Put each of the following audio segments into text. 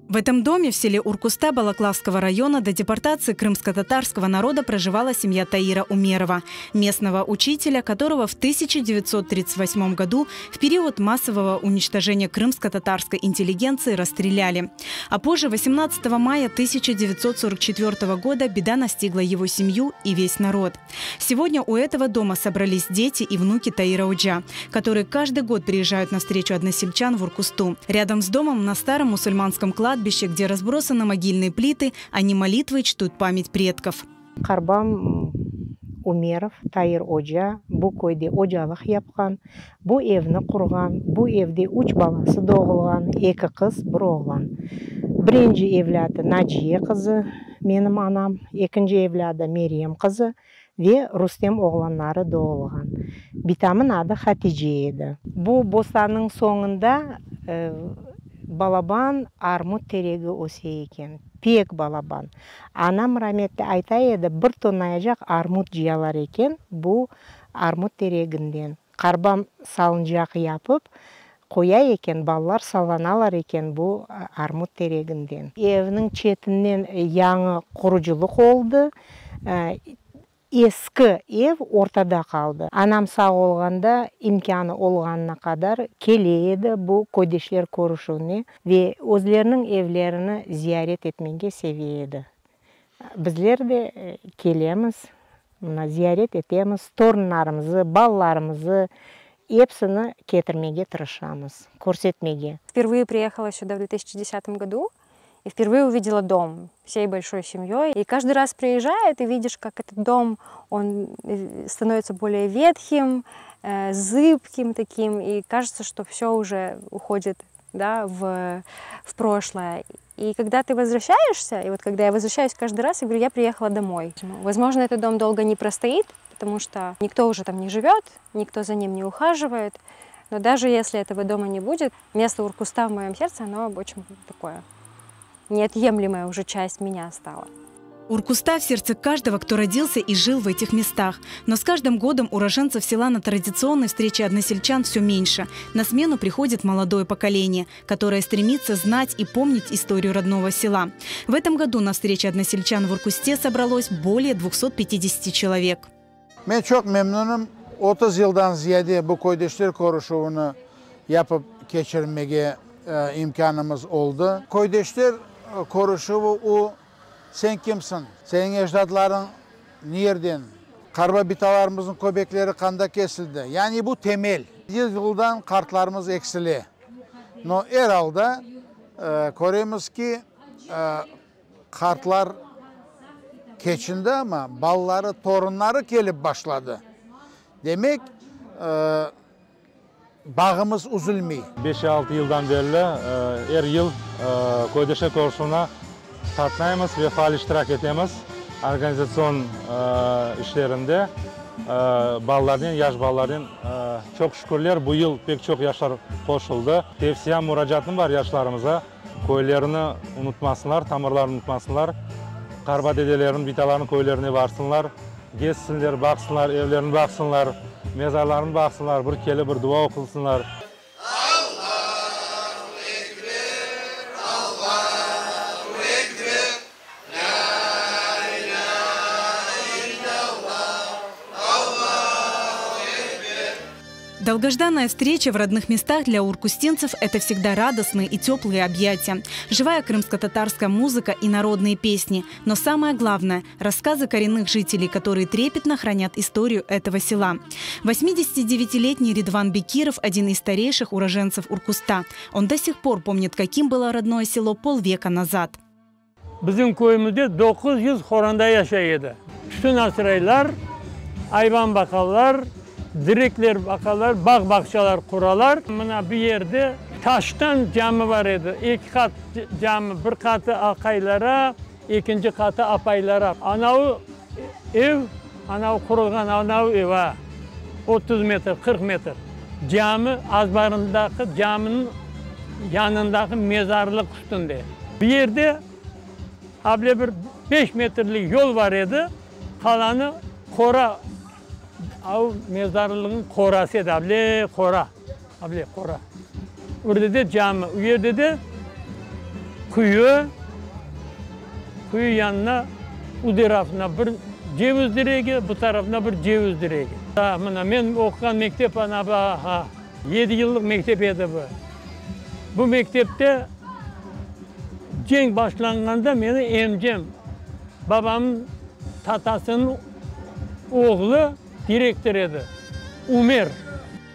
В этом доме в селе Уркуста Балаклавского района до депортации крымско-татарского народа проживала семья Таира Умерова, местного учителя, которого в 1938 году в период массового уничтожения крымско-татарской интеллигенции расстреляли. А позже, 18 мая 1944 года, беда настигла его семью и весь народ. Сегодня у этого дома собрались дети и внуки Таира Оджа, которые каждый год приезжают на встречу односельчан в Уркусту. Рядом с домом на старом мусульманском кладбище, где разбросаны могильные плиты, они молитвой чтут память предков. Qartbabam Umerov Tair oca bu köyde ocalıq yapqan, bu evni qurğan, bu evde üç balası doğulğan, eki qız, bir oğlan. Birinci evlâdı Naciye qızı, menim anam, ekinci evlâdı Meryem qızı ve Rustem oğlanları doğulğan. Bitamnıñ adı Hatice edi. Bu bostannıñ soñunda balaban armut teregi öse eken, pek balaban. Anam rametli ayta edi, bir tonnayacaq armut cıyalar eken bu armut tereginden. Qartbam salıncaq yapıp qoya eken, balalar sallanalar eken bu armut tereginden. Evniñ çetinden yañı qurucılıq oldı, eski ev ortada qaldı. Anam sağ olğanda imkânı olğanına qadar kele edi bu köydeşler körüşüvine ve özleriniñ evlerini ziyaret etmege seve edi. Bizler de kelemiz, mına ziyaret etemiz, torunlarımızı, balalarımızı, episini ketirmege tırışamız, körsetmege. Впервые приехала сюда в 2010 году и впервые увидела дом всей большой семьей. И каждый раз приезжая, ты видишь, как этот дом, он становится более ветхим, зыбким таким, и кажется, что все уже уходит, да, в прошлое. И когда ты возвращаешься, и вот когда я возвращаюсь каждый раз, я говорю, я приехала домой. Возможно, этот дом долго не простоит, потому что никто уже там не живет, никто за ним не ухаживает. Но даже если этого дома не будет, место Уркуста в моем сердце, оно очень такое неотъемлемая уже часть меня стала. Уркуста в сердце каждого, кто родился и жил в этих местах. Но с каждым годом уроженцев села на традиционной встрече односельчан все меньше. На смену приходит молодое поколение, которое стремится знать и помнить историю родного села. В этом году на встрече односельчан в Уркусте собралось более 250 человек. Men çoq memnünim 30 yıldan ziyade bu köydeşler körüşüvini yapıp keçirmege imkânımız oldı. Köydeşler körüşüvi o sen kimsiñ, seniñ ecdatlarıñ nereden, qartbaba bitalarımıznıñ köbekleri qanda kesildi. Yani bu temel. Yıl yıldan qartlarımız eksile. Но er alda köremiz ki, qartlar keçindi ama balaları, torunları kelip başladı. Demek, bağımız üzülmey. 5-6 yıldan berli er yıl köydeşler körüşüvine qatnaymız ve faal iştirak etemiz organizatsion işlerinde balalarnen, yaş balalarnen. Çoq şükürler, bu yıl pek çoq yaşlar qoşuldı. Tevsiyem, muracaatım bar yaşlarımıza, köylerini unutmasınlar, tamırlarını unutmasınlar, qartbaba dedeleriniñ, bitalarınıñ köylerine barsınlar, gezsinler, baqsınlar, evlerini baqsınlar, mezarlarını baqsınlar, bir kelip bir dua oqusınlar. Allahu Ekber, Allahu Ekber, La ilahe illallah, Allahu Ekber. Долгожданная встреча в родных местах для уркустинцев – это всегда радостные и теплые объятия. Живая крымско-татарская музыка и народные песни. Но самое главное – рассказы коренных жителей, которые трепетно хранят историю этого села. 89-летний Ридван Бекиров – один из старейших уроженцев Уркуста. Он до сих пор помнит, каким было родное село полвека назад. Bizim köyümizde 900 qoranta yaşay edi. Tütün asraylar, ayvan baqalar, terekler baqalar, bağ bağçalar quralar. Mına bir yerde taştan cami bar edi. Eki qat cami, bir qatı aqaylara, ekinci qatı apaylara. Anavı ev, anavı qurulğan anavı ev, a, 30 metr, 40 metr. Cami azbarındaki caminiñ yanındaki mezarlıq üstünde. Bir yerde able bir 5 metrlik yol bar edi, qalanı qora, av mezarlığın qorası edi, able qora, able qora. Orada da cami, o yerde de. Quyu, quyu yanına u tarafına bir ceviz diregi, bu tarafına bir ceviz diregi. Mına men oquğan mektep ana bu, yedi yıllıq mektep edi bu. Bu mektepte cenk başlanğanda meni emcem, babamnıñ tatasınıñ oğlu direktor edi, Umer.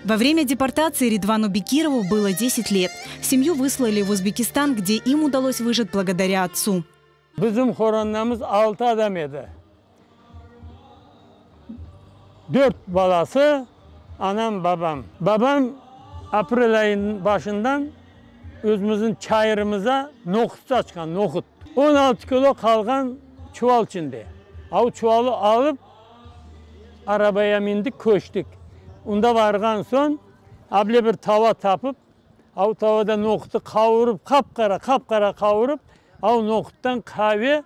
Во время депортации Ридвану Бекирову было 10 лет. Семью выслали в Узбекистан, где им удалось выжить благодаря отцу. Bizim qorantamız altı adam edi. Dört balası, anam, babam. Babam aprel ayınıñ başından özümizniñ çayırımıza nohut saçqan, nohut. 16 kilo qalğan çuval içinde. A o çuvalı alıp, arabaya mindik, köçtik. Onda varğan soñ, able bir tava tapıp, a o tavada nohutı qavurıp, qap-qara, qap-qara qavurıp, a o nohuttan qave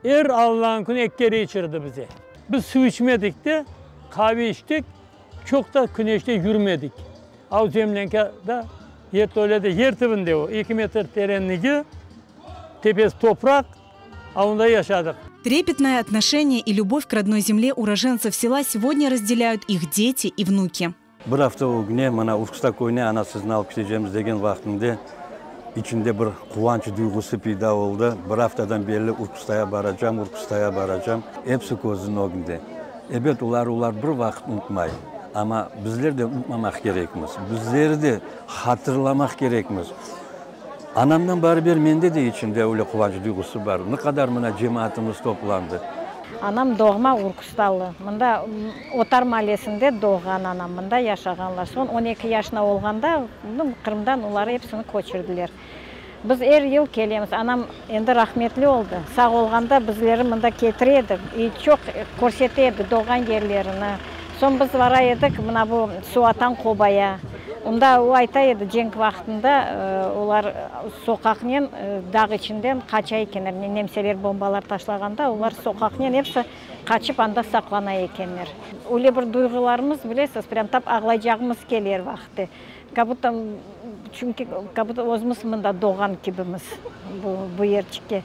er Allanıñ künü eki kere içirdi bize. Biz suv içmedik de, qave içtik, çoq da küneşte yürmedik. A o zemlânkada, yertolede, yer tübünde o, eki metr terenligi, tepesi topraq, a onda yaşadıq. Трепетное отношение и любовь к родной земле уроженцев села сегодня разделяют их дети и внуки. Bir afta ögüne mına Urkusta köyüne ana sizni alıp ketecemiz degen vaqtında içimde bir quvanç duyğusı peyda oldı. Bir aftadan berli Urkustaya baracam, Urkustaya baracam. Episi közüniñ ögünde. Ebet, olar, olar bir vaqıt unutmay. Amma bizler de unutmamaq kerekmiz. Bizler de hatırlamaq kerekmiz. Anamdan beraber mende de içimde öyle quvanç duyğusı bar. Ne qadar mına cemaatımız toplandı. Anam doğma Urkustalı. Mında Otar maallesinde doğğan anam, mında yaşağanlar. Soñ 12 yaşına olğanda Qırımdan oları episini köçürdiler. Biz er yıl kelemiz. Anam endi rahmetli oldı. Sağ olğanda bizleri mında ketire edi. И çoq körsete edi doğğan yerlerini. Soñ biz vara edik mına bu Suatan qobaya. Onda o ayta edi, cenk vaqtında olar soqaqnen dağ içinden qaça ekenler. Nemseler bombalar taşlağanda olar soqaqnen episi qaçıp anda saqlana ekenler. Öyle bir duyğularımız, bilesiz, prям tap ağlaycağımız kele er vaqıtte. Как будто, çünki как будто özümiz mında doğğan kibimiz bu, bu yerçikke.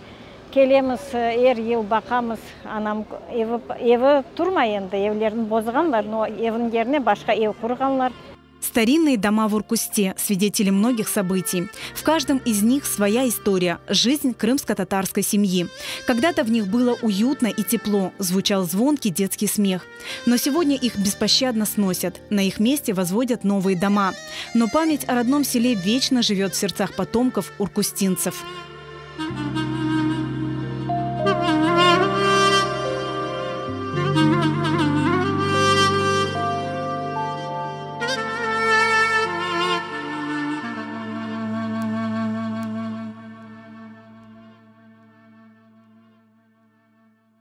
Kelemiz, er yıl baqamız, anam evi, evi turmay endi, evlerini bozğanlar, но evniñ yerine başqa ev qurğanlar. Старинные дома в Уркусте – свидетели многих событий. В каждом из них своя история – жизнь крымско-татарской семьи. Когда-то в них было уютно и тепло, звучал звонкий детский смех. Но сегодня их беспощадно сносят. На их месте возводят новые дома. Но память о родном селе вечно живет в сердцах потомков уркустинцев. Thank you.